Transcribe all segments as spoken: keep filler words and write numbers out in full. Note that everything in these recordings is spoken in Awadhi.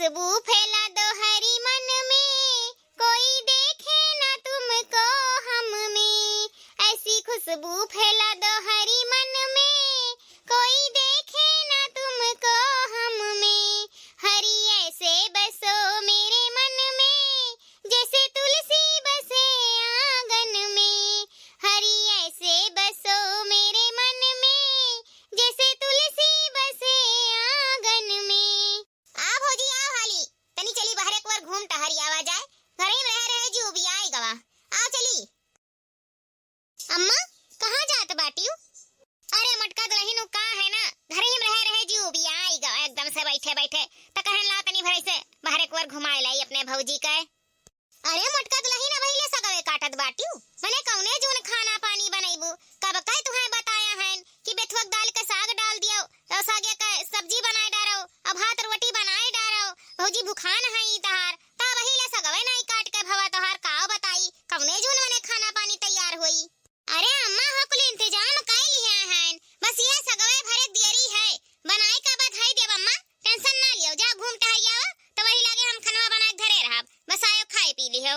खुशबू फैला दो हरी मन में, कोई देखे ना तुमको हम में। ऐसी खुशबू फैला दो हरी मन में, कोई देखे ना तुमको हम में। हरी ऐसे बसो मेरे मन में, जैसे तुलसी बसे आंगन में। हरी ऐसे बसो मेरे मन में, जैसे तुलसी बसे आंगन में। आ भौजी, आओ हाली, तनी चली बाहर एक बार घूम टहरी आवा जाए। घरे में रह रहे जी उबियाई गवा। आओ चली। अम्मा, कहाँ जात बाटिउ? अरे मोटका दुलहिन, उ का है ना, घरे में रह रहे जी उबियाई गवा एकदम से बैठे बैठे। त कहन ला तनी भर से बाहर एक बार घुमाए लाई अपने भौजी के। अरे मोटका दुलहिन, अबही ले सगवे काटत बाटिउ, मने कौने जून खाना पानी बनैबू? कब कह तुहें बताया है कि बेथुआ के दाल के साग डाल दियो, और सागे के सब्जी बनाए डारो, और भात रोटी बनाए डारो, भौजी भुखान है ई तहार, त अबही ले सगवे नाई काट के भवा तोहार काव बताई, कौने जून मने खाना पानी तैयार होई? अरे अम्मा, हो कुल इंतजाम कइ लिहे हैं, बस ये सगवे भरे देरी है, बनाए का बाद है देब अम्मा, tension ना लियो, जाओ घूम टहर आओ, त वही लागे हम खनवा बनाए के धरे रहब, बस आयो खाए पी लिहो।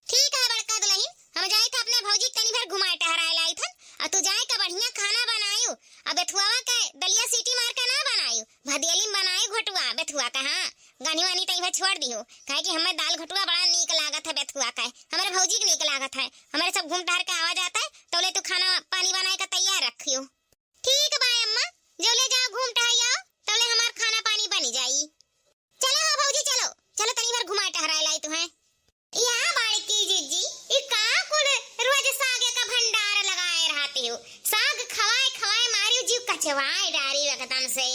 ठीक है बड़का दुलहिन, हम जाइत है अपने भौजी के तनी भर घुमाए टहराए लाइत हन, और तू जाए का बढ़िया खाना बनायू, और बेथुआवा के दलिया सीटी मार के ना बनायू, भदेली में बनायू घोटुआ बेथुआ का, हाँ, गानी वानी तई भर छोड़ दियो, काहे कि हमें दाल घोटुआ बड़ा नीक लागत है बेथुआ का, हमरे भौजी के नीक लागत है, हमरे सब घूम टहर के आवा जाता है, तौले तू खाना पानी बनाए का तैयार रखियो। ठीक बा अम्मा, जौले जाओ घूम टहर आओ, तौले हमार खाना पानी बनी जाई। चलो हो भौजी, चलो, चलो तनी भर घुमाए टहराए लाई तुहें। या बड़की जिज्जी, ई का कुल रोज सागे का भंडार लगाए रहते हो? साग खवाए खवाए मारियो जीव कचवाए डारी एकदम से।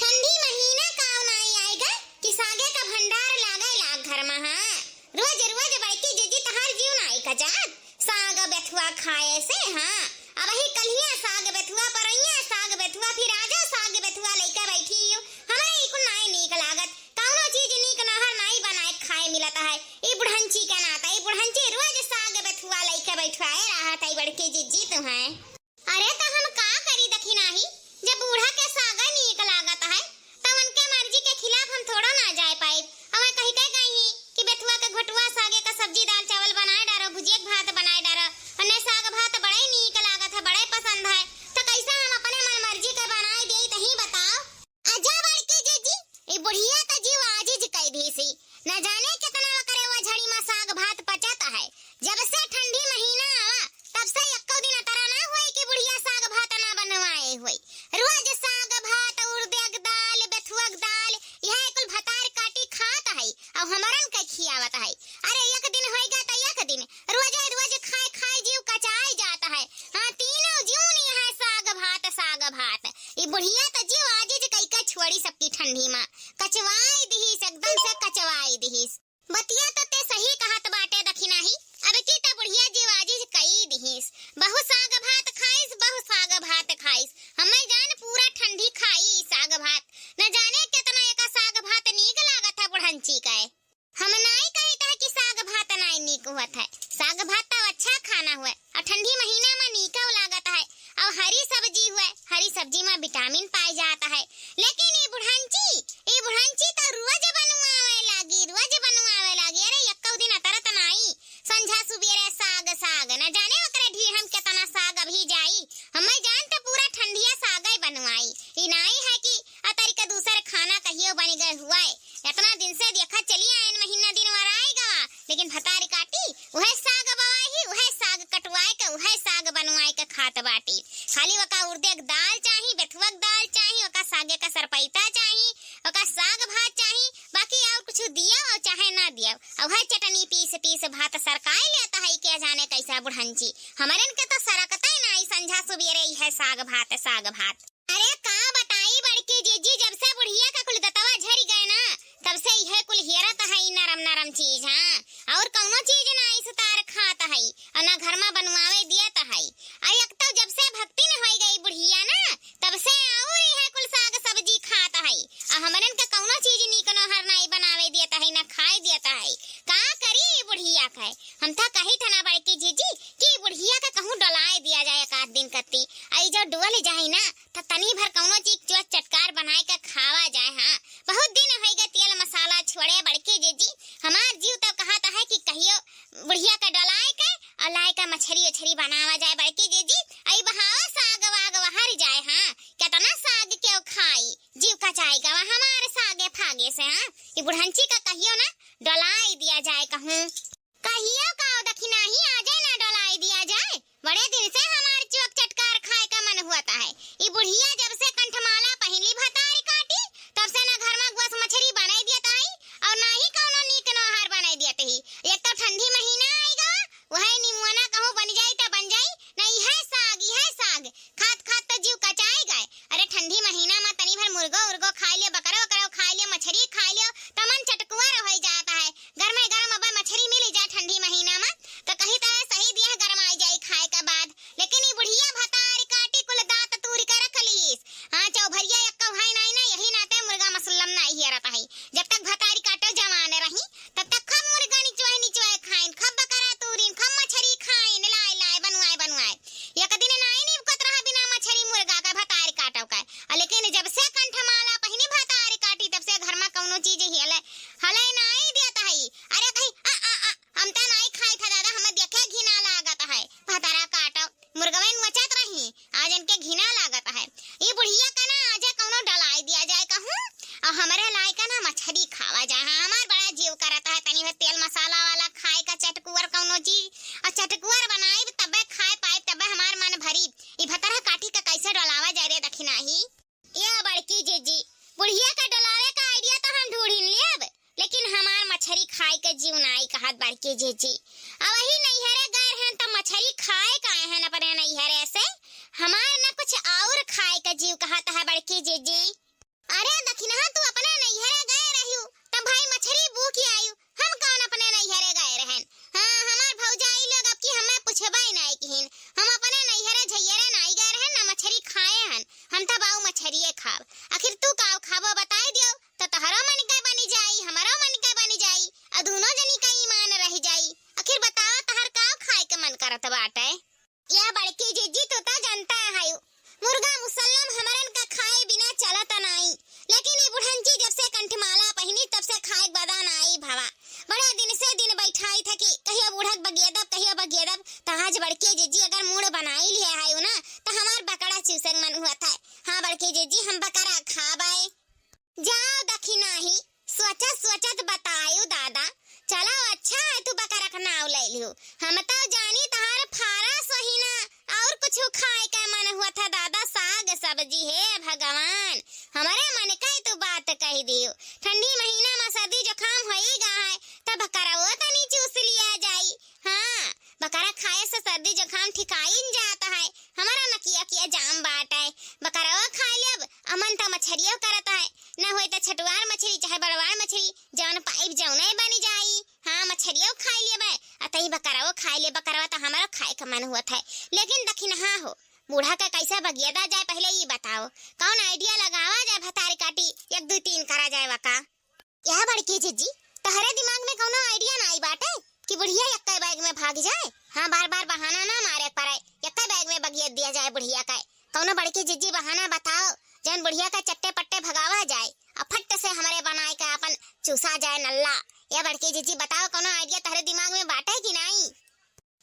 ठंडी महीना काव नाई आएगा कि सागे का भंडार लागे लाग घर में, हाँ। रोज रोज बड़की जिज्जी तहार जीव नाई कचात। साग बेथुआ खाए से, हाँ। अबही कल्हिया साग बेथुआ, परैया साग बेथुआ, फिर आजो साग बेथुआ लइके बैठी हो। हमें ई कुल नाई नीक लागत। कौनो चीज नीक नहर नाई बनाए खाए मिलत है। ई बुढ़ंची के नाता, ई बुढ़ंची रोज साग बेथुआ लइके बैठवाए रहत है बड़की जिज्जी तुहें। अरे त हम का करी दखिनाही, जब बूढ़ा के साग नीक लागत है, त उनके मर्जी के खिलाफ हम थोड़ो ना जाए पाइब। अउर कहि के गई ही कि बेथुआ के घोटुआ सागे का सब्जी दाल चावल बनाए डारो, भुजिया के भात बनाए डारो, उन्हें साग भात बड़े नीक लागत है, बड़े पसंद है, त कैसे हम अपने मन मर्जी के बनाए देई, तही बताओ। आ जा बड़की जिज्जी, ई बुढ़िया का जीव आजिज कई दीसी। न जाने कितना ओकरे वो झड़ी में साग भात पचत है। जब से ठंडी महीना आवा, तब से एक्को दिन अतरा ना हुए कि बुढ़िया साग भात ना बनवाए हुए। रोज साग भात, उड़दे के दाल, बेथुआ के दाल, यह कुल भतार काटी खात है, और हमरन के खियावत है। अरे एक दिन होइगा त एक दिन, रोजे रोज खाए खाए जीव कचाए जात है। हाँ, तीनों जून यह साग भात, साग भात। ई बुढ़िया त जीव आजिज कई के छोड़ी सबकी ठंडी मा। कचवाई दिहिस, एकदम से कचवाई दिहिस। बतिया त ते सही कहत बाटे दखिनाही। अब की त बुढ़िया जीव आजिज कई दिहिस। बहु साग भात खाइस, बहु साग भात खाइस। हमें जान पूरा ठंडी खाई ई साग भात। न जाने कितना एका साग भात नीक लागत है बुढ़ंची के। हम नाई कहित है कि साग भात नाई नीक होत है, साग भात तो अच्छा खाना हुए, और ठंडी महीना में नीको लागत है, और हरी सब्जी हुए, हरी सब्जी में विटामिन पाए जात है। लेकिन ई बुढ़ंची, ई बुढ़ंची तो रोज बनवावे लागी, रोज बनवावे लागी। अरे एक्को दिन अतरत नाई, संझा सुबेरे साग, साग, न जाने ओकरे ढीढ़म कितना साग अभी जाई। हमें जान तो पूरा ठंडिया सागे बनवाई। ई नाई है कि अतरी के दूसर खाना कहियो बन गए हुए। इतना दिन से देखा चली आयन, महीना दिन वराए गवा, लेकिन भतारी काटी, उहे साग बवाई, उहे साग कटवाए के, उहे साग बनवाए के खात बाटी। खाली ओका उड़दे के दाल चाही, बेथुआ के दाल चाही, ओका सागे का सरपैता चाही, ओका साग भात चाही, बाकी और कुछ दिया और चाहे ना दिया, और उहे चटनी पीस पीस भात सरकाए लेता है, क्या जाने कैसा बुढ़ंची। हमरन के तो सरकते नाई, संझा सुबेरे इहे साग भात, साग भात। अरे का बताई बड़की जिज्जी, जब से बुढ़िया का कुल दतवा झरि गए ना, तब से इहे कुल हियरत है नरम नरम चीज, हाँ, और कौनो चीज ना इस तार खात है, और ना घर में बनवावे दियत है। अरे एक तो जब से भक्तिन होइ गई बुढ़िया ना, तब से और इहे कुल साग सब्जी खात है, आ हमरन के कौनो चीज नीक नोहर नाई बनावे दियत है, ना खाए दियत है। का करी ई बुढ़िया के? हम तो कही था ना बड़की जिज्जी कि ई बुढ़िया के कहूँ डोलाए दिया जाए एक आध दिन कत्ती, आई जो डोल जाए ना, त तनी भर कौनो चीज चोच चटकार बनाए के खावा जाए। हाँ, बहुत दिन होइ गए तेल मसाला ऐसे, हाँ, ई बुढ़ंची का कहियो ना डोलाई दिया जाए कहूँ। कहियो का दखिनाही आजे ना डोलाई दिया जाए। बड़े दिन से हमार चुअक चटकार खाए का मन हुअत है। ई बुढ़िया जब से कंठमाला पहिनली भतारी काटी, तब से ना घर मा गोस मछरी बनाई दियत है और ना ही कौनो नीक नोहार बनाई दियत ही। एक तो ठंडी महीना आइगा, वही निमुआना कहूँ बन जाई त बन जाई, ना इहे साग, इहे साग। खात खात तो जीव कचाए गए। अरे ठंडी महीना मा तनी भर मुर्गो उर्गो खाए ले, बकरो उकरो खाए ले, मछरी खाए ले, त मन चटकुअर होइ जात है। गरमे गरम अबे मछरी मिली जाए ठंडी महीना मा, त कही त सही दिया गरमाई जाई खाए के बाद। लेकिन ई बुढ़िया भतारी काटी कुल दांत तूरी के रख लीस। हाँ, चौभरिया एक्को है नाई ना, यही नाते मुर्गा मसल्लम नाई हियरत है। जब तक भतारी काटो जवान रही, तब तक खूब मुर्गा निचवाए निचवाए खाइन, खूब बकरा तूरिन, खूब मछरी खाइन, लाए लाए, बनवाए बनवाए। एक दिन नाई निपकत रहा बिना मछरी मुर्गा का भतारी काटो का। आ लेकिन जब से कंठमाला पहिनी भतारी काटी, तब से घर मा कौनो चीज ही हले, हले नाई देत है। अरे कही, "आ, आ, आ, हम त नाई खाई था दादा, हमें देखे घिना लागत है।" भतारा काटो, मुर्गवे नोचत रही, आज इनके घिना लागत है। ई बुढ़िया का ना आजे कौनो डलाई दिया जाए कहूँ, और हमरे लायक ना मछरी खावा जाए। हाँ, हमार बड़ा जीव करत है तनी भर तेल मसाला वाला खाए का, चटकुअर कौनो चीज, और चटकुअर बनाइब तबे खाए पाइब, तबे हमार मन भरी। ई भतरा काटी का कैसे डलावा जाए रे दखिनाही? या बड़की जीजी, बुढ़िया का डलावे का idea तो हम ढूंढिन लेब, लेकिन हमार मछरी खाए के जीव नाई कहत बड़की जीजी। अब वही नैहरे गए रहन त मछरी खाए का आए हन अपने नैहरे से, हमार न कुछ और खाए के जीव कहत है बड़की जीजी। अरे दखिनहा, तू अपने नैहरे गए रहियो, तब भाई मछरी बू के आयु, हम कौन अपने नैहरे गए रहन? हाँ, हमार भौजाई लोग अब की हमें पूछबे नाई किहिन, हम अपने नैहरे झैहरे नाई गए रहन, ना मछरी खाए हन, हम त बाऊ मछरिये खाब। आखिर तू का खाबो बताए दियो, त तहरो मन के बनी जाई, हमरो मन के बनी जाई, आ दूनो जनी का ईमान रह जाई। आखिर बताओ, तहर का खाए के मन करत बाटे? या बड़की जीजी, तू त जनता है, मुर्गा मुसल्लम हमरन का खाए बिना चलत नाई, लेकिन ई बुढ़ंची जब से कंठमाला पहिनी, तब से खाए बदा नाई भवा। बड़ा दिन से दिन बैठाई था कि कहियो बूढ़क बगियदब, कहियो बगियदब, त आज बड़की जीजी अगर मूड़ बनाई लिया है ना, त हमार बकरा चूसे के मन हुआ था। हाँ बड़की जीजी, हम बकरा खाबे। जाओ दखिनाही, सोचत सोचत बतायु दादा। चलो अच्छा है तू बकरा का नाव ले लियो। हम तो जानी तहार फारा सहीना और कुछ खाए का मन हुआ था दादा, साग सब्जी। हे भगवान, हमरे मन का तू बात कह दियो। ठंडी महीना मा सर्दी जुकाम होई गा है, तब बकरवो तनी चूस लिया जाई। हाँ, बकरा खाए से सर्दी जुकाम ठिकाइन जात है। हमारा नकिया किया जाम बाटे, बकरवा खाए लेब, अमन त मछरियो करत है, न होई त छटुआर मछरी चाहे बड़वार मछरी, जौन पाइब जौने बनी जाई। हाँ, मछरियो खाए लेबे, आ तई बकरवो खाए ले, बकरवा त हमारो खाए के मन हुआ था। लेकिन दखिनहा हो, बूढ़ा का कैसा बगियदा जाए, पहले ई बताओ, कौन idea लगावा जाए, भतारी काटी एक दू तीन करा जाए वका। या बड़की जीजी, तहरे दिमाग में कौनो idea ना आई बाटे कि बुढ़िया यक्के बैग में भाग जाए? हाँ, बार बार बहाना ना मारे पड़े, यक्के बैग में बगियत दिया जाए बुढ़िया का। कौनो बड़की जीजी बहाना बताओ, जौन बुढ़िया का चट्टे पट्टे भगावा जाए, आ फट से हमरे बनाए का अपन चूसा जाए नल्ला। या बड़की जीजी बताओ, कौनो idea तहरे दिमाग में बाटे कि नाई?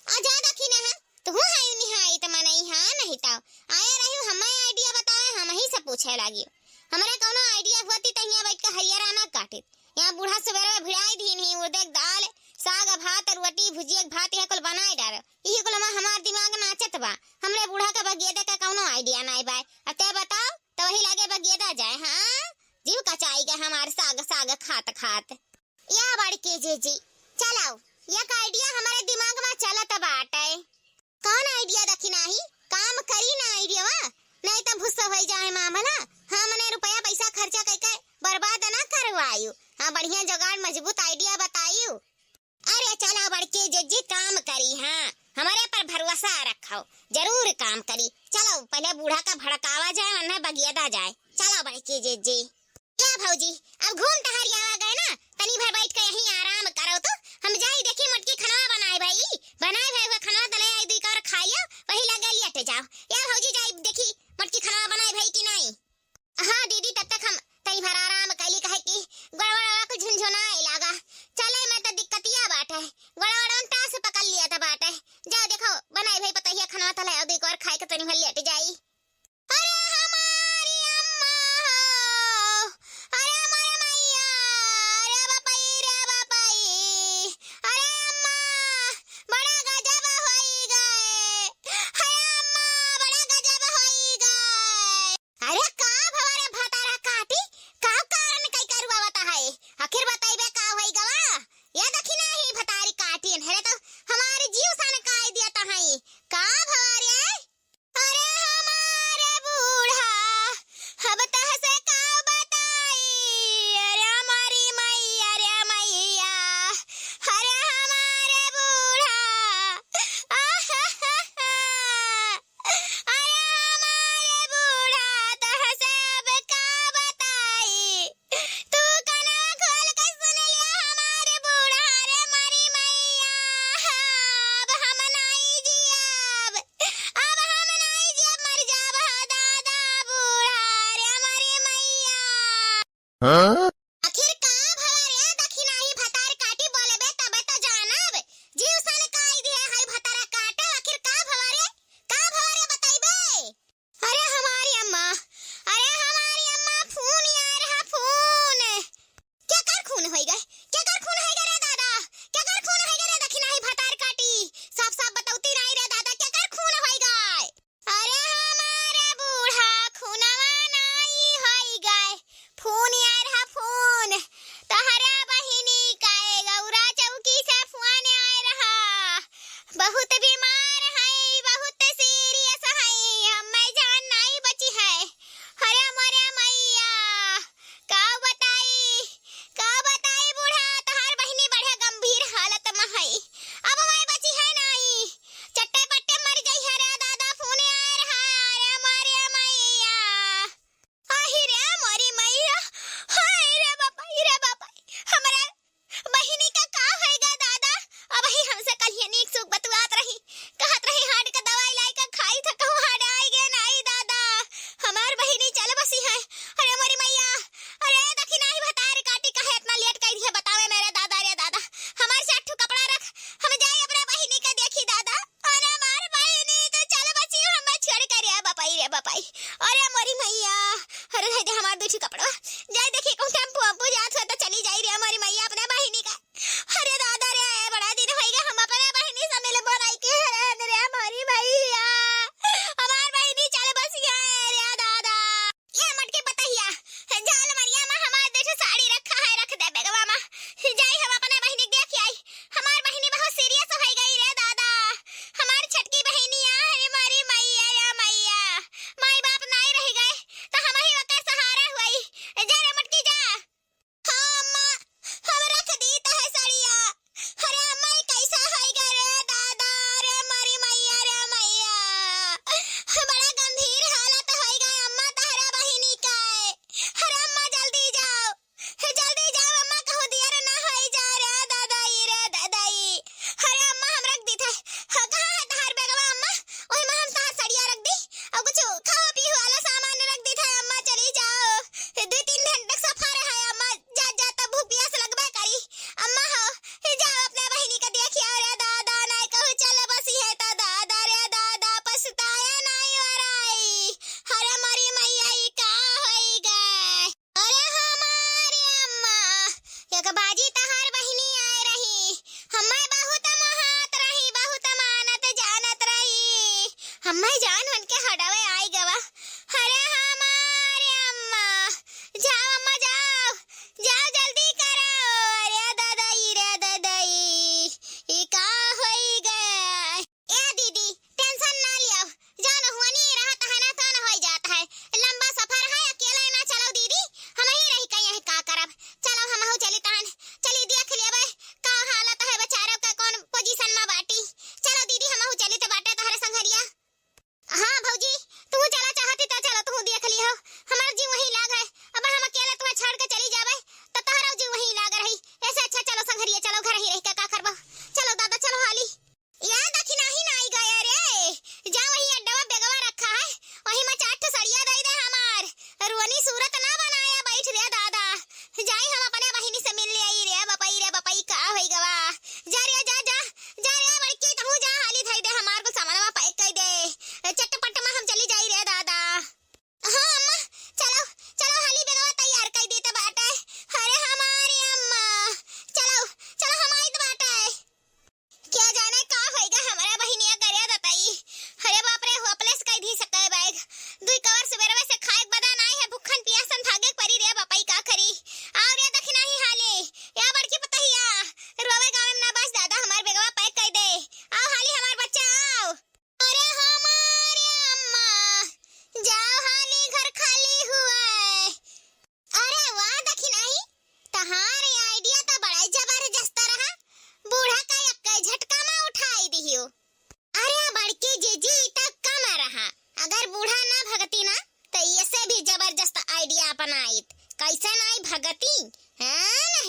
आ जा दखिनहा, तुहू हायु निहाई त मनई हा नहीं ताव। आया रहियो, हमें idea बतावे, हम ही से पूछे लागियो। हमरे कौनो idea होती त हियां बैठ के हरियरा ना काटित। यहाँ बूढ़ा सुबेरे भिड़ाई दीन ही, उड़देक दाल, साग भात, रोटी, भुजिया भात, यह कुल बनाए डारो। यही कुल मा हमार दिमाग नाचत बा। हमरे बूढ़ा का बगियदा का कौनो idea नाई बाय। अब ते बताओ, त वही लागे बगियदा जाए, हाँ? जीव कचाई गए हमार साग, साग खात खात। या बड़की जीजी, चलाओ, एक idea हमारे दिमाग मा चलत बाटे। कौन idea दखिनहा? काम करी ना idea वा, नहीं त भुस्सा होई जाए मामला। हाँ, मने रुपया पैसा खर्चा करके बर्बाद ना करवायु। हाँ, बढ़िया जुगाड़ मजबूत idea बतायु। अरे चला बड़की जीजी काम करी, हाँ, हमरे पर भरोसा रखो, जरूर काम करी। चलो पहले बूढ़ा का भड़कावा जाए, वरना बगियदा जाए। चलो बड़की जीजी। या भौजी, अब घूम टहरियावा गए ना, तनी भर बैठ के यहीं आराम करो तो। हम जाई देखी मोटकी खनवा बनाए भाई, बनाए भाई हुए खनवा तले आई दुई कौर खा लियो, वही लगे लेट जाओ। या भौजी जाई देखी मोटकी खनवा बनाए भाई कि नहीं। हाँ दीदी, तब तक हम तनी भर आराम कैली, कहे कि गोड़वा कुछ झुनझुनाए लागा। चले में तो दिक्कतिया बाटे, गोड़वा टास पकड़ लिया था बाटे। जाओ देखो बनाए भाई पतोहिया खनवा तले आई दुई कौर खाए के तनी भर लेट जाई। अरे हमारी अम्मा हो, अरे हमारे फिर बताइबे का होई गवा? या देखी नाही भतारी काटिन, हरे तो हमारी जीव सन काई दिया तहाई। का भवा रे? अरे हमारे बूढ़ा, अब तहसे का बताई? अरे हमारी मैया, अरे मैया, अरे हमारे बूढ़ा, आहाहाहा। अरे हमारे बूढ़ा, तहसे अब का बताई? तू कनवा खोल के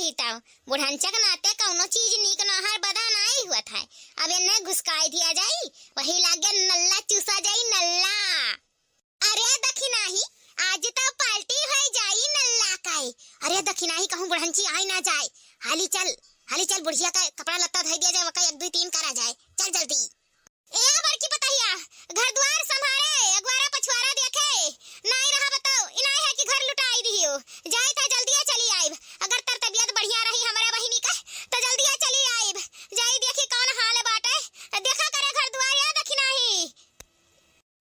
ई तउ बुढ़नचा के नाते कउनो चीज नीक नहर बदा नाई हुअत है। अब एन्ने घुसकाई दिया जाई, वही लागे नल्ला चूसा जाई, नल्ला। अरे दखिनाही, आज तउ पार्टी होइ जाई नल्ला काई। अरे दखिनाही, कहूँ बुढ़नची आई ना जाए। हाली चल, हाली चल, बुढ़िया का कपड़ा लत्ता धइ दिया जाए, वका एक दुई तीन करा जाए। चल जल्दी। ए बड़की पतहिया, घर दुआर संभारे, अगुआरा पछुआरा देखे, नाई रहा बताओ, ई नाई है कि घर लुटाई दिहियो। जाई त जल्दिया चली आइब, अगर तर तबियत बढ़िया रही हमरे बहिनी का, त जल्दिया चली आइब। जाई देखी कउन हाल बाटे, देखा करे घर दुआर या दखिनाही।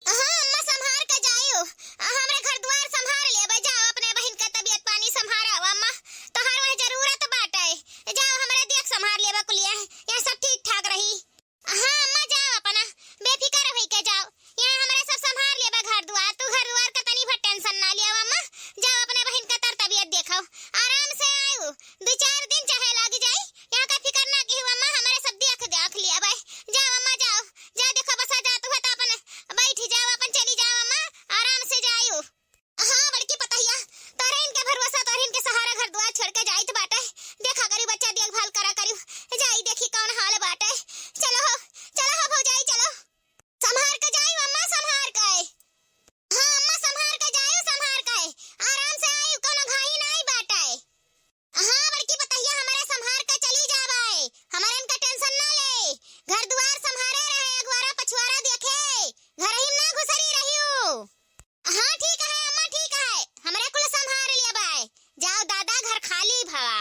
हाँ अम्मा, संभार के जाइयो, हमरे घर दुआर संभार लेबे, जाओ अपने बहिन के तबियत पानी संभारा अम्मा, तोहार वह जरूरत बाटे, जाओ हमरे देख संभार लेबे कुलिया, यहाँ सब ठीक ठाक रही। हाँ अम्मा, जाओ अपना, बेफिकर होई के जाओ। यहाँ हमरे सब संभार लेबे घर दुआर। तू घर दुआर का तनी भर tension ना लिया अम्मा। जाओ अपने बहिन का तर तबियत देखो, आराम से आयु। दो चार दिन चाहे लाग जाई, यहाँ का फिकर ना किहु अम्मा, हमरे सब देख देख लिया भाई। जाओ अम्मा, जाओ, जाओ, देखो बसा जात हुआ तो अपन बैठ जाओ, अपन चली जाओ अम्मा, आराम से जायु। हाँ बड़की पतहिया, तोहरे इनके भरोसा, तोहरे इनके सहारा घर दुआर छोड़ के जाइत बाटे। देखा करी बच्चा देखभाल करा करी, जाई देखी कउन हाल बाटे। चलो हो, चलो हो भौजाई, चलो। संभार के जाई अम्मा, संभार के। हाँ अम्मा, संभार के जाई, संभार के। आराम से आई, कउनो घाही नाई बाटे। हाँ बड़की पतहिया, हमरे संभार के चली जावे, हमरे इनका tension ना ले। घर दुआर संभारे रहे, अगुआरा पछुआरा देखे, घर ही ना घुसरी रहियो। हाँ, ठीक है अम्मा, ठीक है, हमरे कुल संभार लेबे। जाओ दादा, घर खाली भवा।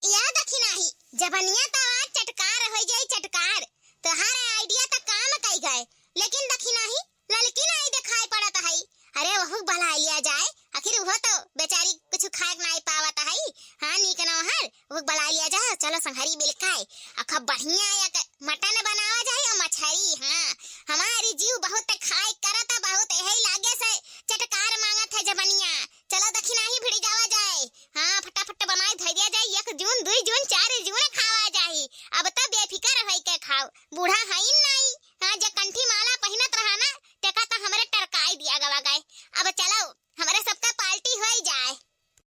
या दखिनाही, जबनिया तो आज चटकार होइ जाई, चटकार। तोहार idea तो काम कई गए, लेकिन दखिनाही, ललकी नाई देखाई पड़त हई। अरे, वहू बला लिया जाए, आखिर वो तो बेचारी कुछ खाए के नाई पावत हई। हाँ, नीक नौहर, वो बला लिया जाए, चलो संघरी मिल खाए। अखा बढ़िया एक मटन बनावा जाए और मछरी। हाँ, हमारी जीव बहुत खाए करत, बहुत यही लागे से चटकार मांगत है जबनिया। चलो दखिनाही भिड़ी जावा जाए। हाँ, फटाफट बनाए धइ दिया जाए, एक जून, दुई जून, चार जून खावा जाए। अब तो बेफिकर होई के खाओ, बूढ़ा हईन नाई। हाँ, जे कंठी माला पहिनत रहा ना, तेका तो हमरे टरकाई दिया गवा गए। अब चलो, हमरे सबका पार्टी होई जाए।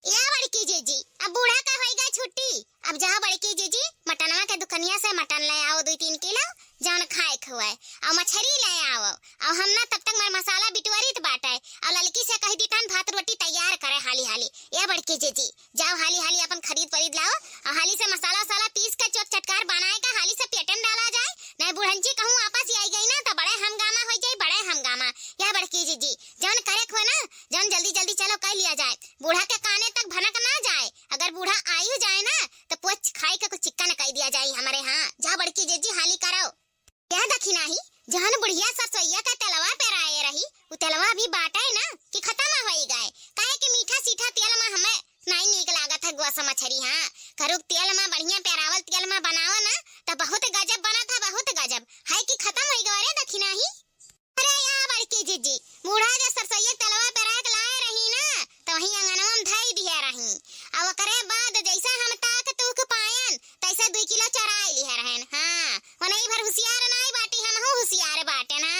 या बड़की जीजी, अब बूढ़ा का होई गए छुट्टी, अब जाओ बड़की जीजी, मटनवा के दुकनिया से मटन ले आओ दुई तीन किलो, जौन खाए के हुए, और मछरी ले आओ, और हम ना तब तक मर मसाला बिटवरित बाटे, और ललकी से कह दी तहन भात रोटी तैयार करे हाली हाली। या बड़की जीजी, जाओ हाली हाली अपन खरीद परीद लाओ, और हाली से मसाला वसाला पीस के चोट चटकार बनाए के हाली से पेटे में डाला जाए, नहीं बुढ़ंची कहूँ वापस आई गई ना तो बड़े हंगामा हो जाए, बड़े हंगामा। या बड़की जीजी, जौन करे के हो ना, जौन जल्दी जल्दी चलो कर लिया जाए, बूढ़ा के काने तक भनक ना जाए। अगर बूढ़ा आयु जाए ना, तो पोछ खाए के कुछ चिक्का न कह दिया जाए हमारे। हाँ, जा बड़की जीजी हाली करो। या दखिनाही, जहन बुढ़िया सरसोईया का तेलवा पेराए रही, उ तेलवा अभी बाटे ना कि खत्म होई गए? काहे कि मीठा सीठा तेल में हमें नाई नीक लागत है गोस मछरी। हाँ, करुक तेल में बढ़िया पेरावल तेल में बनाओ ना, तो बहुत गजब बनत है, बहुत गजब। है कि खत्म होई गए रे दखिनाही? अरे या बड़की जीजी, बूढ़ा जे सरसोईया तेलवा पेराए के लाए रही ना, तो वहीं अंगनवा में धई दिया रही। अब ओकरे बाद जैसे हम ताक तूक पायन, तैसे दुई किलो चराई लिहे रहन। हाँ, मनई भर हुसियार नाई बाटी, हमहू हुसियार बाटे ना।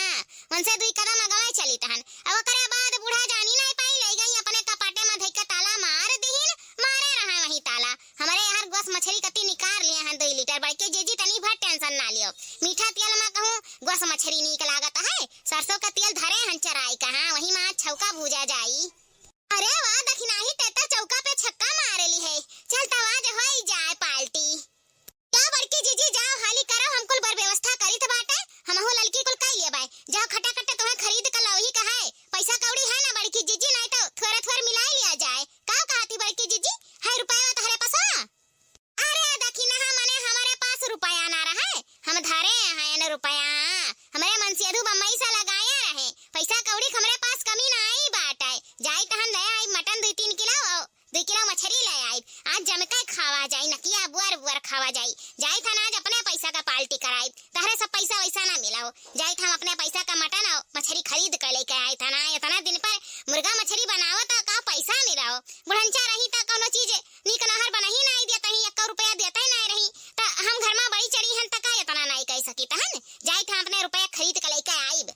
उनसे दुई कदम अगवे चली तहन। अब ओकरे बाद बूढ़ा जानी नाई पाई, ले गई अपने कपाटे में धई के ताला मार दिहिन, मारे रहा वहीं ताला। हमरे यार गोस मछरी कती निकार लिए हैं दुई लीटर। बड़की जीजी तनी भर tension ना लियो। मीठा तेल में कहूँ गोस मछरी नीक लागत है। सरसों का तेल धरे हन चराई का, हाँ, वही में आज छौका भूजा जाई। अरे वाह दखिनाही, ते तो चौका पे छक्का मारे ली है। चल तो आज होई जाए पार्टी। या बड़की जीजी, जाओ हाली करो, हम कुल बर व्यवस्था करित बाटे, हमहू ललकी कुल कई लेबै। जाओ खटाखट तुम्हें खरीद कर लाओ ही कहे, पैसा कौड़ी है ना बड़की जीजी, नहीं तो थोड़ा थोड़ा मिलाई लिया जाए। का कहती बड़की जीजी, है रुपया तहरे पास? अरे दखिनहा, मने हमरे पास रुपया ना रहे, हम धरे हैं न रुपया, हमरे मनसेधु बम्बई से लगाया रहे, पैसा कौड़ी के हमरे पास कमी ना आई बाटे। जाई तहन ले आई मटन दुई तीन किलो, दुई किलो मछरी ले आई, आज जम के खावा जाई, नकिया बुअर बुअर खावा जाई। जाई थन आज अपने पैसा का पार्टी कराई, तहरे सब पैसा वैसा ना मिलाओ। जाई थन अपने पैसा का मटन और मछरी खरीद के लेके आई थन। इतना दिन पर मुर्गा मछरी बनाओ तो का पैसा मिलाओ, बुढ़ंचा रही तो कौनो चीज नीक नहर बनही नाई देत ही, एको रुपया देत ही नाई रही, त हम घर मा बड़ी चढ़ी हन, त का एतना नाई कह सकी तहन? जाई था अपने रुपया खरीद के लेके आईब।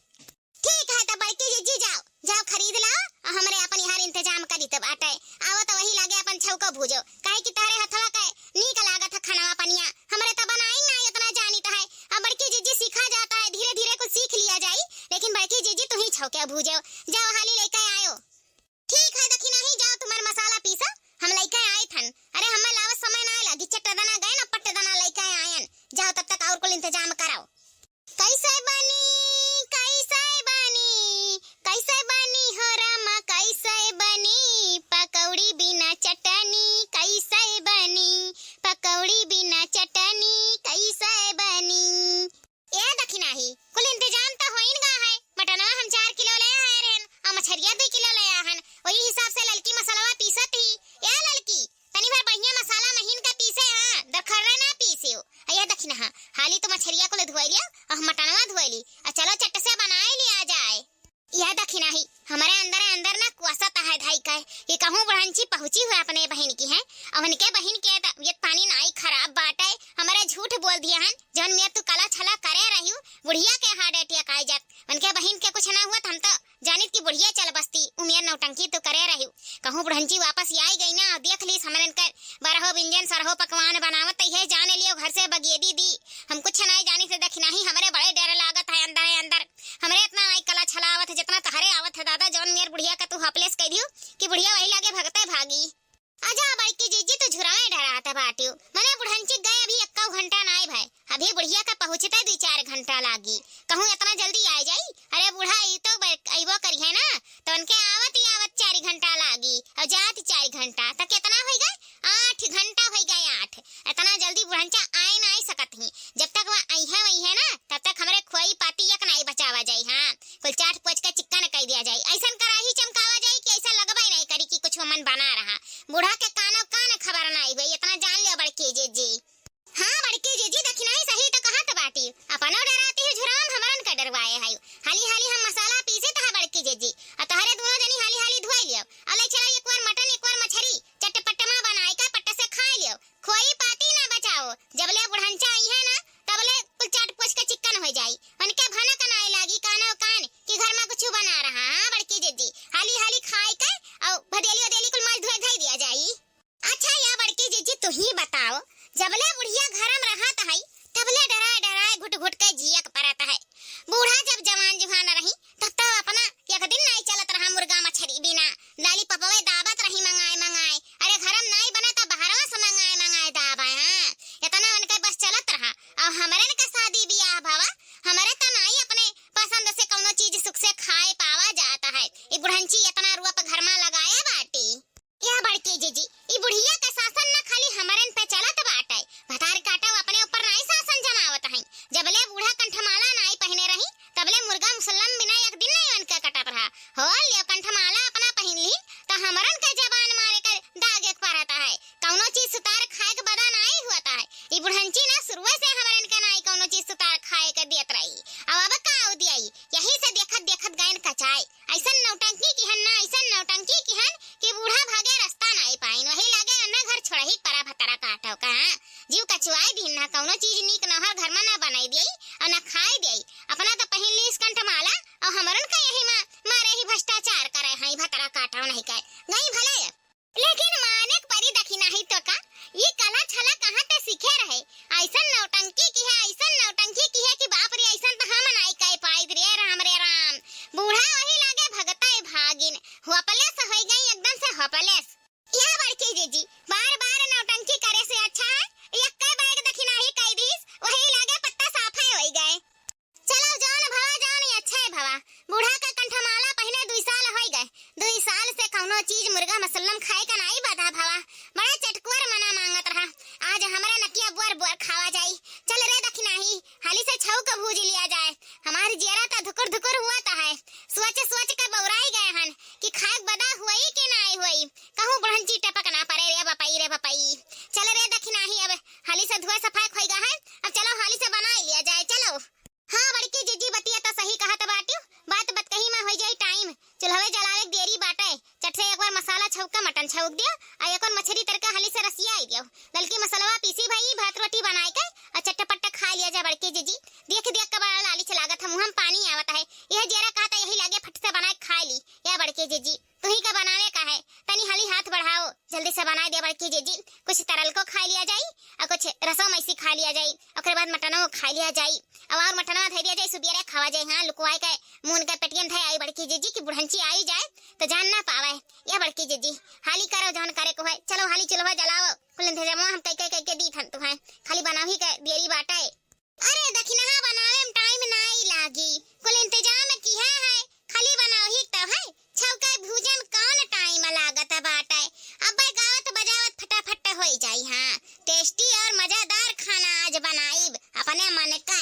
ठीक है, त बड़की जीजी जाओ, जाओ खरीद लाओ, और हमरे अपन यहाँ इंतजाम करी तब आटे। आओ त वही लागे अपन छौको भूजो, काहे कि तहरे हथवा के नीक लागत है खानवा पनिया। हमरे त बनाई ना इतना जानित है। अब बड़की जिज्जी सीखा जाता है, धीरे धीरे कुछ सीख लिया जाई, लेकिन बड़की जिज्जी तू ही छौके भूजेउ। जाओ हाली लइके आयो। ठीक है दखिनाही, जाओ तुम्हार मसाला पीसा, हम लइके आए थन। अरे हमें लावत समय ना लागी, चट्ट दना गए ना पट्ट दना लइके आयन। जाओ तब तक और कुल इंतजाम कराओ। कैसे बनी, कैसे बनी, कैसे बनी हो रामा, कैसे बनी? पकौड़ी बिना चटनी कैसे बनी? पकौड़ी बिना चटनी कैसे बनी? ए दखिनाही, कुल इंतजाम त होइन गा है। मटनवा हम चार किलो ले आए रहन, आ मछरिया दुइ किलो ले आहन। वही हिसाब से ललकी मसलवा पीसत ही। ए ललकी, तनी भर बढ़िया मसाला महीन का पीसे, हाँ, दरखर्रा ना पीसे हो। आ ए दखिनाहा, हाली तो मछरिया कुल धोए लियो, आ मटनवा धोए ली, आ चलो चट से बनाए लिया जाए। ए दखिनाही, हमरे अंदर अंदर ना कुआसा तहाय धाई का है, कि कहूँ बुढ़ंची पहुँची हुए अपने बहिन की है, अब उनके बहिन के तबियत पानी नाई खराब बाटे, हमरे झूठ बोल दिया हन, जौन मेर तू कला छला करे रही, बुढ़िया के heart attack आइ जात, उनके बहिन के कुछ ना हुआ, त हम तो जानित कि बुढ़िया चल बसती, उमियर नौटंकी तू करे रही। कहूँ बुढ़ंची वापस आई गई ना, देख लीस हमरन कर बारहो व्यंजन, सरहो पकवान बनावत है, जान लियो घर से बगेदी दी। हम कुछ नाई जानित दखिनाही, हमरे बड़े डर लागत है अंदर है अंदर। हमरे इतना नाई कला छला आवत है, जितना तहरे आवत है दादा, जौन मेर बुढ़िया का तू helpless कइ दियो कि बुढ़िया वही लागे भगते भागी। आजा बड़की जिज्जी, तू झुराए डरात बाटियो। मने बुढ़ंची गए अभी एक्का घंटा नाई भय, अभी बुढ़िया का पहुँचते दुइ चार घंटा लागी। कहूँ इतना जल्दी आइ जाई? अरे बूढ़ा ई तो ब-, अइबो करिहे ना, तो उनके आवत ही आवत चार घंटा लागी और जात चार घंटा, तो कितना होइ गए? आठ घंटा होइ गए, आठ। इतना जल्दी बुढ़ंचा आए ना आइ सकत ही। जब तक वह अइहे वइहे ना, तब तक हमरे खोई पाती एक नाई बचावा जाई। हाँ, कुल चाट पोच के चिक्कन कइ दिया जाई, ऐसन कराही चमकावा जाई कि ऐसा लगबे नहीं करी कि कुछ मन बना रहा। बूढ़ा के कानो कान खबर नहीं हुई, इतना जान लियो बड़की जिज्जी। हाँ बड़की जिज्जी, दखिनाही सही तो कहत बाटी, अपनो डराती है झुराम, हमरन का डरवाए है। हाली हाली हम मसाला पीसे तहा बड़की जिज्जी, आ तोहरे दोनों जनी हाली हाली धोए लियो, आ ले चलो एक बार मटन एक बार मछरी चटपटमा बनाए का पट्ट से खाए लियो। खोई पाती ना बचाओ, जबले बुढ़ंचा आई है ना, तबले कुल चाट पोछ के चिक्कन हो जाई। उनके भनक नाई लागी कानो कान कि घर में कुछ बना रहा। हाँ बड़की जिज्जी, हाली हाली खाए के और भदेली उदेली कुल माज धोए धई दिया जाई। अच्छा या बड़की जिज्जी, तू ही बताओ, जबले बुढ़िया घर में रहत है, तबले डराए डराए घुट घुट के जियक परत है। बूढ़ा जब जवान जुहान रही, तब तो अपना एक दिन नाई चलत रहा मुर्गा मछरी बिना। लाली पपवे दाबत रही मंगाए मंगाए। अरे घरम नाई बने तो बहरवा से मंगाए मंगाए दाबे। हाँ, इतना उनके बस चलत रहा। और हमरन का शादी बियाह भवा, हमरे तो नाई अपने पसंद से कौनो चीज सुख से खाए पावा जाता है। ई बुढ़ंची इतना रुआ पे घर में लगाए बाटी। या बड़की जिज्जी, ई बुढ़िया के शासन न खाली हमरन पे चलत बाटे, भतार काटो अपने ऊपर नाई शासन जमावत हैं। जबले बूढ़ा कंठमाला नाई पहिने रही, तबले मुर्गा मुसल्लम बिना एक दिन नाई उनके कटत रहा। हो लियो कंठमाला अपना पहिन ली, त हमरन के जबान मारे के दागे के परत है। कौनो चीज सुतार खाए के बदा नाई हुआ है। ई बुढ़ंची ना शुरुए से हमरन के नाई कौनो चीज सुतार खाए के दियत रही। अब अब का दियाई, यही से देखत देखत गयन कचाई। ऐसन नौटंकी किहन ना, ऐसन नौटंकी किहन कि बूढ़ा भागे रास्ता नाई पाइन। वही लागे अन्ना घर छोड़ही परा भतरा काटो का। जीव कचुआई दिन ना, कौनो चीज नीक नहर घर में ना बनाई दियई और ना खाई दियई। अपना तो पहिन लीस कंठमाला और हमरन का यही मा-, मारे ही भ्रष्टाचार करे हैं भतरा काटो नहीं कहे। गई भले। लेकिन माने के परी दखिनाही तो का, ई कला छला कहाँ ते सीखे रहे? ऐसन नौटंकी किहे, ऐसन नौटंकी किहे कि बाप रे, ऐसन तो हम नाई कह पाइत रे राम रे राम। बूढ़ा वही लागे भगते भागिन, hopeless होइ गई, एकदम से hopeless। या बड़की जिज्जी, बार बार नौटंकी करे से अच्छा है, एक्के बैग दखिनाही कह दीस, वही लागे पत्ता साफे होइ गए। चलो जौन भवा जौन ही अच्छा है भवा। बूढ़ा का कंठमाला पहिने दुई साल होइ गए। दुई साल से कौनो चीज मुर्गा मुसल्लम खाए का नाई बदा भवा। बड़ा चटकुअर मना मांगत रहा। आज हमरे नकिया बुअर बुअर खावा जाई। चल रे दखिनाही, हाली से छऊ का भूज लिया जाए। हमार जियरा ता धुकुर धुकुर हुआ ता है। सोच सोच के बौराई गए हन कि खाए बदा हुई कि नाई हुई। कहूँ बुढ़ंची टपक ना परे रे बपई रे बपई। चल रे दखिनाही, अब हाली से धुआ सफाई खोई गा है। अब चलो हाली से बनाई लिया जाए, चलो। हाँ बड़की जिज्जी, बतिया तो सही कहत बाटियो, बात बतकही में होइ जाई time। चुल्हवे जलावे के देरी बाटे, चट से एक बार मसाला छौक के मटन छौक दियो, आ एक बार मछरी तरका हाली से रसियाई दियो। ललकी मसलवा पीसी भई, भात रोटी बनाए के आ चट्ट पट्ट खा लिया जा बड़की जिज्जी। देख देख के बड़ा लालिच लागत है, मुँह में पानी आवत है। यह जियरा कहता यही लागे फट से बनाए के खा ली। या बड़की जिज्जी, तुही का बनावे का है, तनी हाली हाथ बढ़ाओ, जल्दी से बनाइ दिया बड़की जिज्जी। कुछ तरल को खाइ लिया जाई अउर कुछ रसो मइसी खाइ लिया जाई, ओकरे बाद मटनो खाइ लिया जाई, अउर, अउर मटनवा धइ दिया जाई, सुबियरे खावा जाई। हाँ, लुकवाइ के मून के पेटियन धइ आई बड़की जिज्जी कि बुढ़ंची आई जाए तो जान ना पावे। या बड़की जिज्जी, हाली करो जौन करे को है, चलो हाली चुल्हा जलाओ, कुल इंतजामवा हम कइ के, कइ के दीत हन तुहैं, खाली बनावही के देरी बाटे। अरे दखिनहा बनावे में टाइम नाई लागी, कुल इंतजाम किहे है, खाली बनावही तो है। छौके भूजे में कौन टाइम लागत बाटे, अब्बे गावत बजावत फटाफट होइ जाई। हाँ, टेस्टी अउर मजेदार खाना आज बनाइब अपने मन का।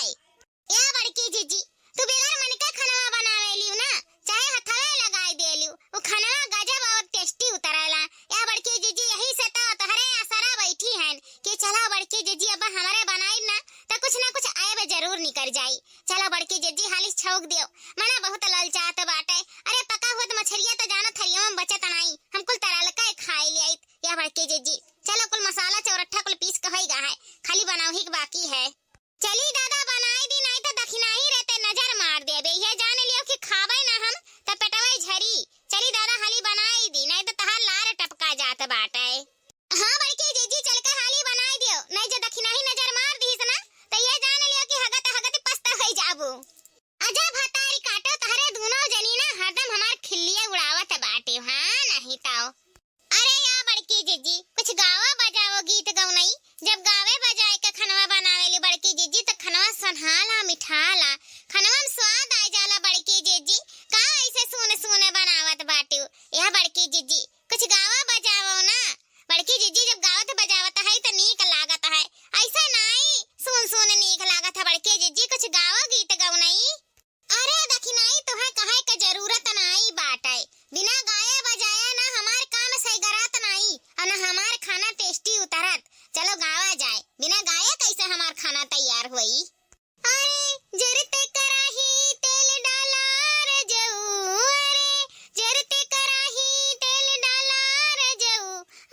या बड़की जिज्जी, तू बिगर मन के खनवा बनावेलिउ ना, चाहे हथवे लगाइ देलिउ, उ खनवा गजब अउर टेस्टी उतरेला। या बड़की जिज्जी, यही से तो तोहरे असरा बैठी हन कि चला बड़की जिज्जी, अब हमरे बनाइब ना, त कुछ ना कुछ ऐब जरूर निकर जाई। चला बड़की जिज्जी, हाली छौंक दियो, मना बहुत ललचात बाटे। अरे पका हुआ त मछरिया त जाना थरिया में बचत नाई, हम कुल तरल का खाइ लियाइत। या बड़की जिज्जी, चला कुल मसाला चौरट्ठा कुल पीस के होइगा है, खाली बनावही के बाकी है। चली दादा बनाइ दी, नाहीं त दखिनही रहते नजर मार देबे। ये जान लियो कि खाबे ना हम त पेटवे झरी। चली दादा हाली बनाइ दी, नाहीं त तहार लार टपका जात बाटे। हाँ बड़की जिज्जी चल के हाली बनाइ दियो, नाहीं जे दखिनही नजर मार दीस ना त ये जान लियो कि हगत हगत पस्त होइ जाबू। अजा भतारी काटो तहरे दूनो जनी ना हरदम हमार खिल्लिए उड़ावत बाटे। हाँ नाहीं ताओ। अरे या बड़की जिज्जी, कुछ गावा बजाओ गीत गौनई। जब गावे बजाए के खनवा बनावेली बड़की जिज्जी, त खनवा सोन्हाला, मिठाला, खनवा में स्वाद आ जाला बड़की जिज्जी। का ऐसे सूने सूने बनावत बाटू? या बड़की जिज्जी, कुछ गावा बजाओ ना। बड़की जिज्जी जब गावत बजावत है त नीक लागत है, ऐसे नाई सून सून नीक लागत है। बड़की जिज्जी कुछ गावा गीत गौनई। अरे दखिनही तोहे कहे के जरूरत नाई बाटे। बिना गाए बजाए ना हमार काम सही गरात नाई, अउर ना हमार खाना टेस्टी उतरत। चलो गावा जाए, बिना गाए कैसे हमार खाना तैयार होई? अरे जरते कराही तेल डाला रजऊ, अरे जरते कराही तेल डाला रजऊ,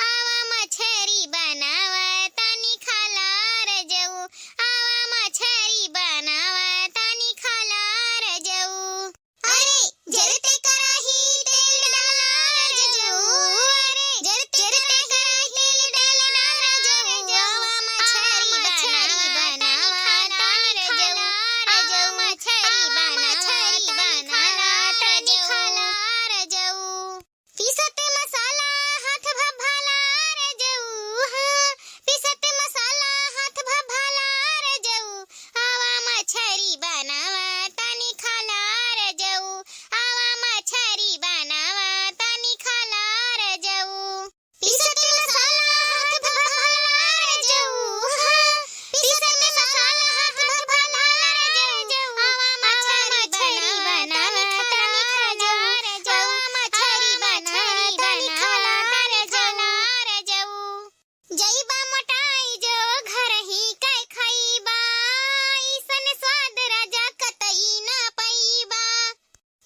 आवा मछरी बनावा तानी खाला रजऊ, आवा मछरी बनावा तानी खाला रजऊ। अरे जरते कराही तेल डाला रजऊ, अरे जरते कराही तेल डाला रजऊ, आवा मछरी बनावा तानी खाला रजऊ, आवा मछरी बनावा तानी खाला रजऊ। पीसत मसाला हाथ भभाला रजऊ, हाँ, पीसत मसाला हाथ भभाला रजऊ, आवा मछरी बनावा तानी खाला रजऊ, आवा मछरी बनावा तानी खाला रजऊ। पीसत मसाला हाथ भभाला रजऊ, हाँ, पीसत मसाला हाथ भभाला रजऊ, आवा मछरी बनावा तानी खाला रजऊ, आवा मछरी बनावा तानी खाला रजऊ। जइबा मोटाई जो घरही के खइबा, अइसन स्वाद राजा कतई ना पइबा।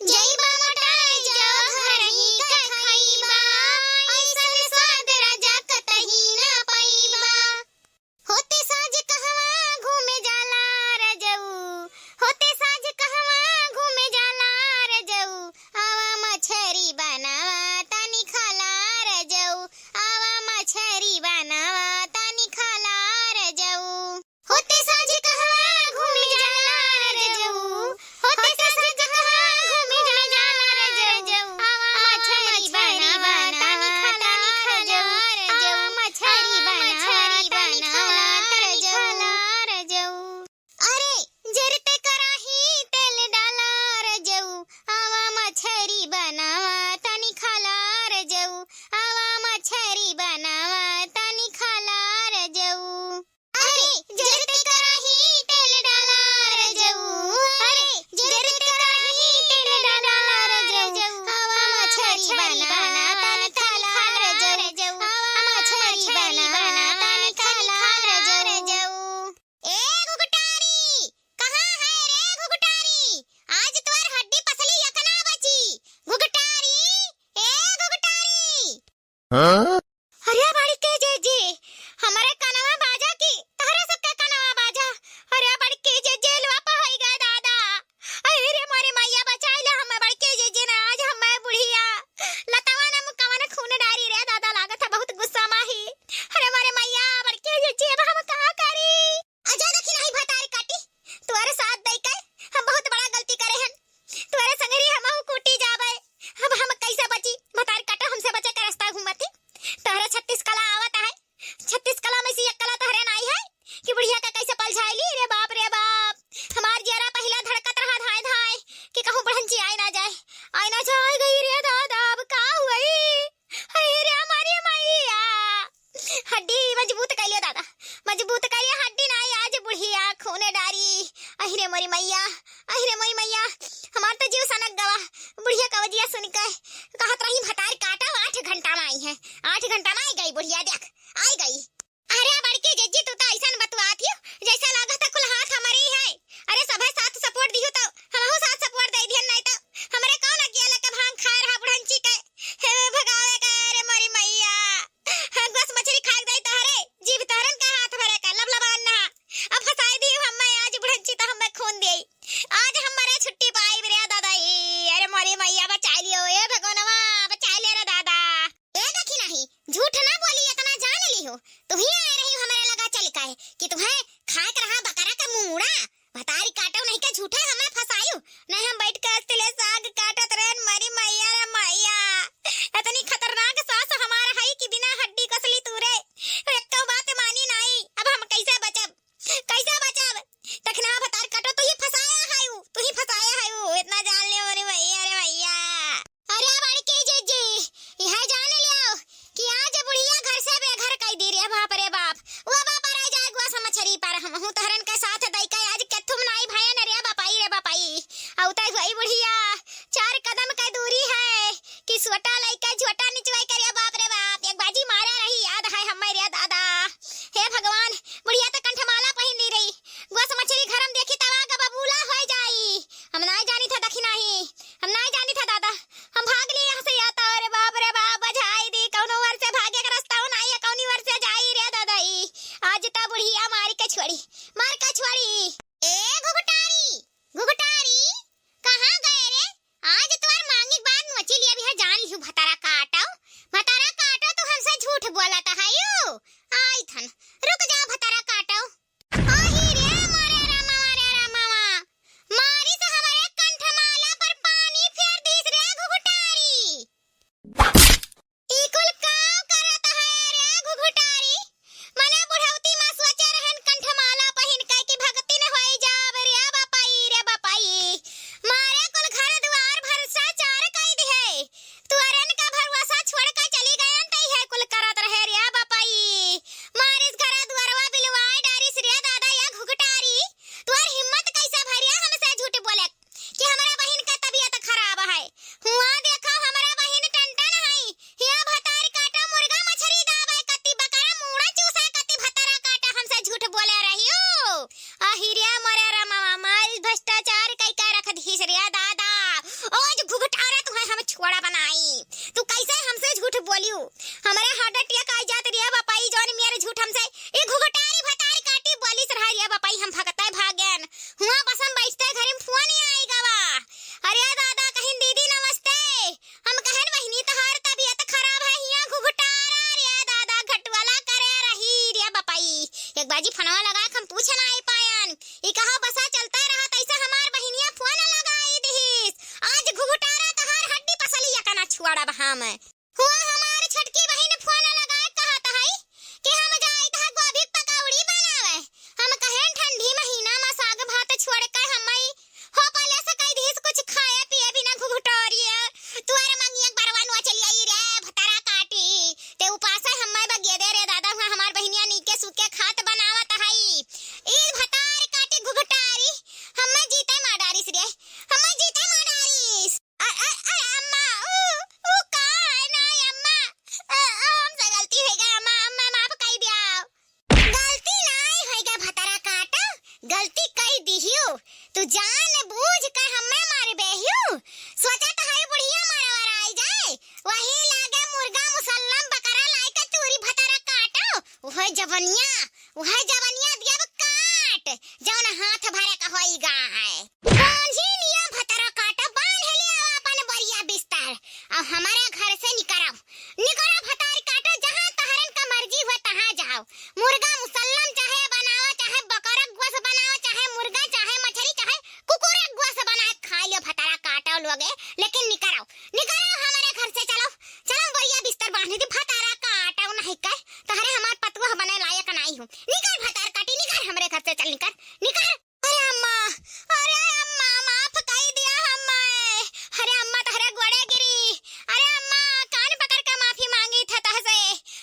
जइबा मोटाई जो घरही के खइबा, अइसन स्वाद राजा कतई ना पइबा। होते साँझ कहवा घूमे जाला रजऊ, होते साँझ कहवा घूमे जाला रजऊ, आवा मछरी बनावा तानी खाला रजऊ, आवा मछरी बनावा तानी खाला रजऊ। होते साँझ कहवा घूमे जाला रजऊ, होते साँझ कहवा घूमे जाला रजऊ, आवा मछरी बनावा तानी खाला रजऊ, आवा मछरी बनावा तानी खाला रजऊ। अरे जरते कराही तेल डाला रजऊ, आवा मछरी बनावा तानी खाला रजऊ, आवा मछरी बनावा तानी खाला रजऊ। अरे जरते कराही तेल डाला रजऊ, अरे जरते कराही तेल डाला रजऊ, आवा मछरी बनावा तानी खाला रजऊ, आवा मछरी बनावा तानी खाला रजऊ। ए घुघटारी, कहाँ है रे घुघटारी? आज तोर हड्डी पसली यतना बची। घुघटारी, ए घुघटारी। हाँ? अरे बड़की जिज्जी, हमरे कनवा बाजा कि तहरे सबके कनवा बाजा? अरे बड़की जिज्जी, लोप होइ गए दादा। अरे मोरे मैया बचाइ ले हमें बड़की जिज्जी ने, आज हमें बुढ़िया कि तुहैं खाए के रहा बकरा के मूड़ा। भतारी काटो नहीं के झूठे हमें फंसायु। नहीं हम बैठ के अस्तिले साग काटत रहन, मरी मैया रे मैया। इतनी खतरनाक सास हमार है कि बिना हड्डी कसली तूरे। एक्को बात मानी नहीं। अब हम कैसे बचब? कैसे बचब? तखना भतार काटो, तू ही फंसाया है उ, तू ही फंसाया है उ, इतना जान ले, अरे भैया, अरे भैया। अरे बड़की जीजी, यह जान लियो कि आज बुढ़िया घर से बेघर कई दी रे, बाप रे बाप। वो बाप रे जाए गुआ समछरी पर, हम हूँ तहरन के साथ दई के आज केथुम नाई भयन रे बापाई, रे बापाई। औ तई हुई बुढ़िया, चार कदम के दूरी है कि सोटा लइका झोटा निचवाई के रे बाप रे बाप, एक बाजी मारा रही, याद है हमें रे दादा। हे भगवान, बुढ़िया तो कंठमाला पहिन ली रही, गुआ समछरी घर में देखी तब आग बबूला हो जाई। हम नाई जानी था दखिनाही, हम नाई जानी था दादा, हम भाग लिए यहाँ से। या तो रे बाप रे बाप, बझाई दी, कौनो वर से भागे के रास्ता हो नाई है, कौनी वर से जाई रे दादा ई। आज तो बुढ़िया मार के छोड़ी, मार के छोड़ी। ए घुघटारी, घुघटारी, कहाँ गए रे? आज तोर मांगी के बाद नोची लिया भी है, जान लिहू भतारा काटो, भतारा काटो, तू हमसे झूठ बोलत है यू। आई थन, रुक जाओ भतारा काटो। आही रे मोरे रामवा रे रामवा, मारी से हमरे कंठमाला पर पानी फेर दीस रे घुघटारी। ई कुल काव करत है रे घुघुटारी? मने बुढ़ौती मा सोचे रहन कंठमाला पहिन के कि भगतिन होई जाब रे बपाई, रे बपाई। मारे कुल घर दुआर भ्रष्टाचार कई दिहे। तुअरन का भरोसा छोड़ के चली गयन त इहे कुल करत रहे रे बपाई। मारिस घर दुआरवा बिलवाए डारिस रे दादा या घुघुटारी। तुअर हिम्मत कैसे भरिया हमसे झूठ बोले? कि हमरे बहिन का तबियत खराब है। हुआ देखा हमरे बहिन टनटन है। हिया भतार काटा मुर्गा मछरी दाबे कति बकरा मूड़ा चूसे कति भतारा काटा हमसे झूठ बोले रहियो। आहिरिया मरे रमावा मारी भ्रष्टाचार कई का रख दीस रे दादा। आज घुघटारा तुहे हम छोड़ा बनाई। तू कैसे हमसे झूठ बोलियो? हमरे हार्ट अटैक आई जात रे बपाई जौन मेरे झूठ हमसे। ए घुघटारी भतार काटी बोलिस रहा रे बपाई हम भगते भागेन। हुआ बस हम बैठते घरे में फोन ही आई गवा। अरे दादा, कहिन दीदी नमस्ते। हम कहन बहिनी तहार तबियत खराब है, हिया घुघुटारा रे दादा घटवला करे रही रे बपाई। एक बाजी फोनवा लगा के हम पूछ ना आई पायन। ई कहा बसा चलता रहा तैसे हमार बहिनिया फोन लगाई दिहिस। आज घुघुटारा तहार हड्डी पसली यकना छुआड़ा बहा में। हुआ हमार छोटकी बहिन फोन लगाए कहत हई कि हम जाइत ह गोभी पकौड़ी बनावे। हम कहेन ठंडी महीना मा साग भात छोड़ के हमई हो पहले से कह दीस कुछ खाए पिए बिना घुघुटोरिए। तुअर मंगिया के बरवा नुआ चली आई रे भतारा काटी। ते उपासे हमई बगिए दे रे दादा हुआ हमार बहिनिया नीके सुके खात बनावत हई। ई भतार काटी घुघुटारी हमई जीते मार डारिस रे, हमई जीते मार डारिस। अ, अ, अ, अम्मा, उ, उ का है ना, अम्मा? अ, अ, हमसे गलती होइ गई, अम्मा, अम्मा, माफ कई दिया। गलती नाई होइ गई, भतारा काटा, गलती कई दिहियो। तू जान बूझ के हमें मारबे हियो। सोचा तो हई बुढ़िया मारवर आई जाए, वही लागे मुर्गा मुसल्लम बकरा लाई के चूरी भतारा काटो, वह जवनिया उहे जवनिया दियब काट, जौन हाथ भरे का होई गाय। कौन ही नियम भतरा काटा, बांध लिया अपन बोरिया बिस्तर, अब हमारे घर से निकरब, निकरब भतार काटा, जहाँ तहरन का मर्जी हुए तहाँ जाओ। मुर्गा मुसल्लम चाहे बनाओ, चाहे बकरा गोस बनाओ, चाहे मुर्गा, चाहे मछरी, चाहे कुकुर गोस बना के खा लियो भतरा काटा लोगे, लेकिन निकरब, निकरब हमारे घर से, चलो, चलो बोरिया बिस्तर बांध दी, भतरा काटा नहीं कह तहरे हमार पतुआ बने लायक नाई हो। निकर भतार काटी, निकर हमरे घर से, चल निकर, निकर। अरे अम्मा, अरे अम्मा, माफ कई दिया हमें। अरे अम्मा, तहरे गोड़े गिरी। अरे अम्मा, कान पकड़ के माफी मांगी था तहसे।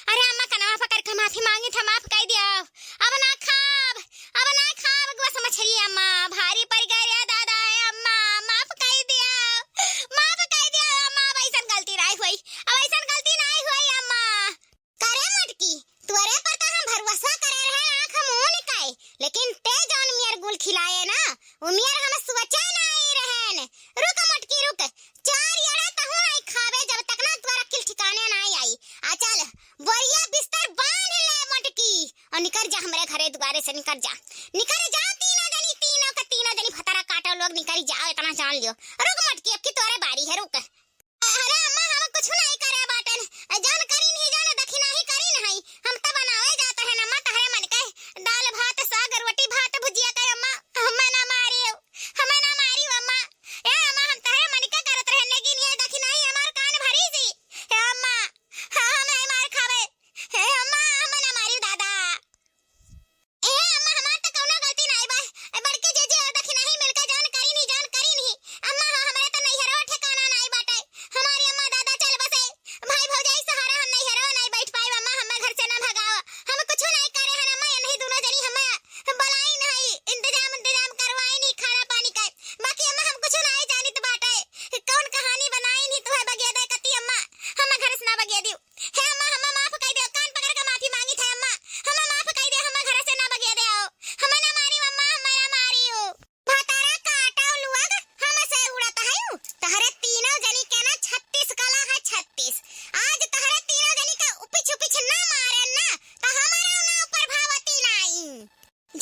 अरे अम्मा, कनवा पकड़ के माफी मांगी था, माफ कई दिया। अब ना खाब, अब ना खाब गोस मछरी अम्मा। भारी पड़ गए रे दादा, ए अम्मा, माफ कई दिया, माफ कई दिया अम्मा। अब ऐसन गलती नाई हुई, अब ऐसन गलती नाई हुई अम्मा। करे मटकी, तोरे पर त हम भरोसा करे रहे, आँख मून काए, लेकिन ते जौन मियर गुल खिलाए ना, उ मियर हम सोचे नाई रहन। रुक मटकी रुक, चार अड़ा तहूँ नाई खाबे, जब तक ना तोर अक्किल ठिकाने नाई आई। आ चल, बोरिया बिस्तर बांध ले मटकी, और निकर जा हमरे घरे दुआरे से, निकर जा, निकर जा तीनों जनी, तीनों के तीनों जनी भतरा काटो लोग, निकर जाओ, इतना जान लियो। रुक मटकी, अब की तोरे बारी है, रुक। अरे अम्मा, हम कुछ नहीं करे बाटन। जौन करीन ही, जौन दखिनाही करीन हई। हम त बनावे जात है अम्मा, तहरे मन के दाल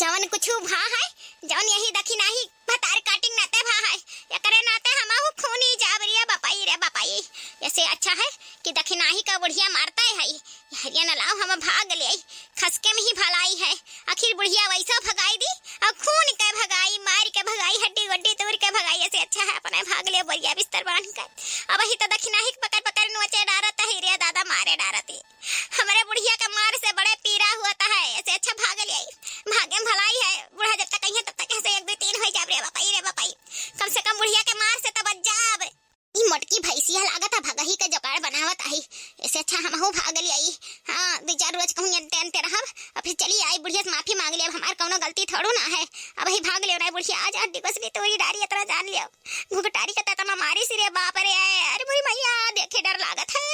जवन कुछु भा है, जवन यही दखिनाही भतार काटिन नाते भा है, एकरे नाते हमहू खूनी जाब रे बपई रे बपई। ऐसे अच्छा है कि दखिनाही का बुढ़िया मारता है, हरिया न लाओ हम भाग ले, खसके में ही भलाई है। आखिर बुढ़िया वैसा भगाई दी, और खून के भगाई, मार के भगाई, हड्डी गुड्डी तोड़ के भगाई, ऐसे अच्छा है अपने भाग ले बोरिया बिस्तर बांध कर। अब ही तो दखिनाही के पकड़ पकड़ नोचे डारत है रे दादा, मारे डारत है। हमरे बुढ़िया के मार से बड़े पीरा हुआ था है, ऐसे अच्छा भाग ले आई। भागे में भलाई है, बूढ़ा जब तक अइहे तब तक ऐसे एक दो तीन होई जाब रे बपई रे बपई। कम से कम बुढ़िया के मार से तो बच जाब। ई मोटकी भैंसिया लागत है भगही के जोगाड़ बनावत आई, ऐसे अच्छा हमहू भाग ले आई। हाँ, दो चार रोज कहूँ एनते एनते रहब, अब फिर चली आई बुढ़िया से माफी मांग ले, अब हमार कौनो गलती थोड़ो ना है। अब ही भाग ले ना बुढ़िया, आज हड्डी पसली तोड़ी डारी इतना जान लियो। घुघटारी के ततना मारी सी रे बाप रे, अरे बुरी मैया, देखे डर लागत है।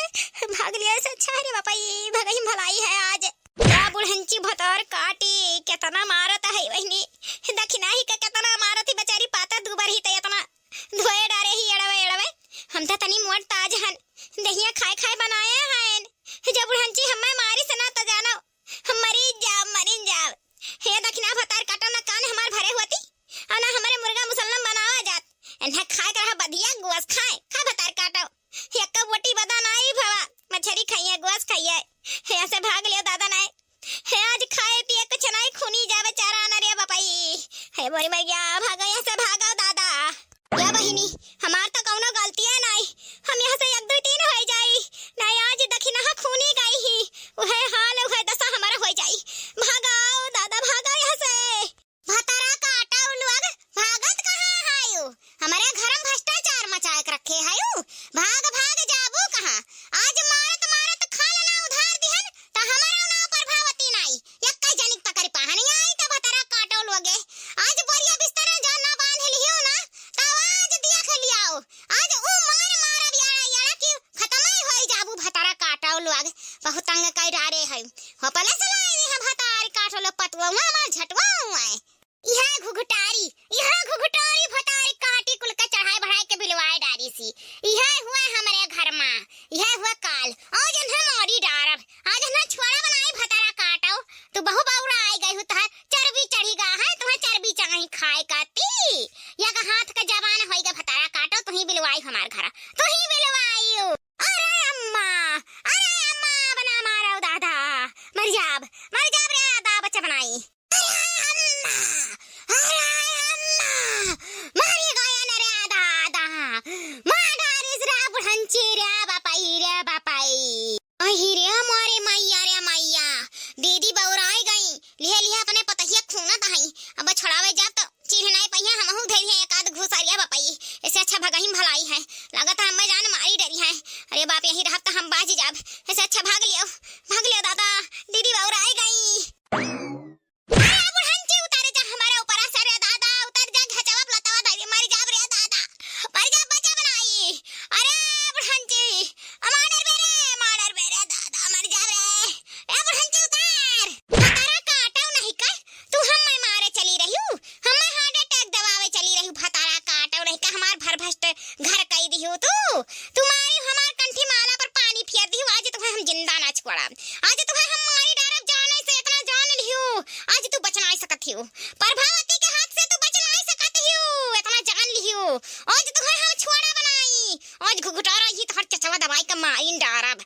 भाग लिया से अच्छा है रे बापा, ई भगही भलाई है आज। या बुढ़ंची भतार काटी, केतना मारत है बहिनी। दखिनाही के केतना मारत ही बेचारी, पाता दुबर ही त एतना धोए डारे ही एड़वे एड़वे। हम त तनी मोट ताज हन, दहिया खाए खाए बनाए हन। जब बुढ़ंची हमें मारी से ना त जानो, हम मरी जाब, मरी जाब। हे दखिना भतार काटो, ना कान हमार भरे होती, और ना हमरे मुर्गा मुसल्लम बनावा जात। इन्हें खाए के रहा बधिया, गोस खाए, खा भतार काटो। एक बोटी बदा नाई भवा, मछरी खाइए, गोस खाइए। हे ऐसे भाग लियो दादा नाई। हे आज खाए पिए कुछ नाई, खूनी जावे चारा न रे बपई। हे बोरी मर गया, भागो यहाँ से, भागो दादा। या बहिनी, हमार तो कौनो गलतिया नाई, हम यहाँ से एक दो तीन होई जाई। नाई आज दखिनहा खूनी गई ही, उहे हाल उहे दशा हमारा होई जाई। भागो दादा, भागो यहाँ से। भतरा काटो लोग, भागत कहाँ हायो? हमारे घर में भ्रष्टाचार मचाए के रखे हायो। भाग भाग जाबू कहाँ? आज मारत मारत खाल ना उधार दिहन, त हमारा नाव प्रभावती नाई। यक्का जनिक पकड़ पहनी आई त भतरा काटो लोगे। आज बोरिया बिस्तर जो ना बांध लियो ना, त आज दिया खा लियाओ। आज ऊ मार मार अब यारा यारा की खतम ही होई जाबू भतरा काटो लोग। बहुत तंग कर डारे है। हो पले से लाई हम भतार काटो लोग पतुआ हमार झटुआ हुआ है। इहे घुघटारी, इहे घुघटारी भतारी काटी कुल के चढ़ाई बढ़ाई के बिलवाए डारी सी। इहे हुए हमरे घर मा, इहे हुए काल। आज इन्हें मारी डारब, आज इन्हें छोड़ा बनाई भतारा काटो। तू बहु बौरा आई गई हु, तोहर चर्बी चढ़ी गा है, तोहर चर्बी चाही खाए का ती। या का हाथ का जबान होई गा भतारा काटो, तू ही बिलवाई हमार घरा, तू ही बिलवाई। अरे अम्मा, अरे अम्मा, बना मारो दादा, मर जाब, मर जाब रे दादा, बच्चा बनाई। अरे अम्मा, अरे अम्मा, मरी गया न रे दादा, मार डारिस रे बुढ़ंची रे बापाई रे बापाई। अही रे मोरे मैया रे मैया, दीदी बौराई गई, लिहे लिहे अपने पतहिया खूनत हई, अब छोड़ावे जाब तो चीन्ह नाई पइहे, हमहू धरी है एक आध घुसरिया बापाई, ऐसे अच्छा भगही भलाई है, लागत है हमें जान मारी डरी है। अरे बाप, यही रहब तो हम बाज जाब, ऐसे अच्छा भाग लियो, भाग लियो दादा, दीदी बौराई गई। अरे बुढ़ंची, उतर जा हमारे ऊपर से रे दादा, उतर जा, घचवा लतवा धरी, मर जाब रे दादा, मर जाब, बच्चा बनाई। अरे बुढ़ंची, मार डरबे रे, मार डरबे रे दादा, मर जाब रे। ए बुढ़ंची उतर। भतारा काटो नहीं का, तू हमें मारे चली रही हूँ, हमें heart attack दवावे चली रही हूँ, भतारा काटो नहीं का, हमार भर भस्ट घर कई दिहु तू। तू मारी हमार कंठी माला पर पानी फेर दिहु, आज तुहे हम जिंदा ना छोड़ब। आज तुहे हम मारी डारब जाने से, इतना जान लिहु। आज तू बच नाई सकत हिउ। प्रभावती के हाथ से तू बच नाई सकत हिउ, इतना जान लिहु। आज तुहे हम छोड़ा बनाई। आज घुघटारा ही तोहर चचवा दवाई का मारी डारब।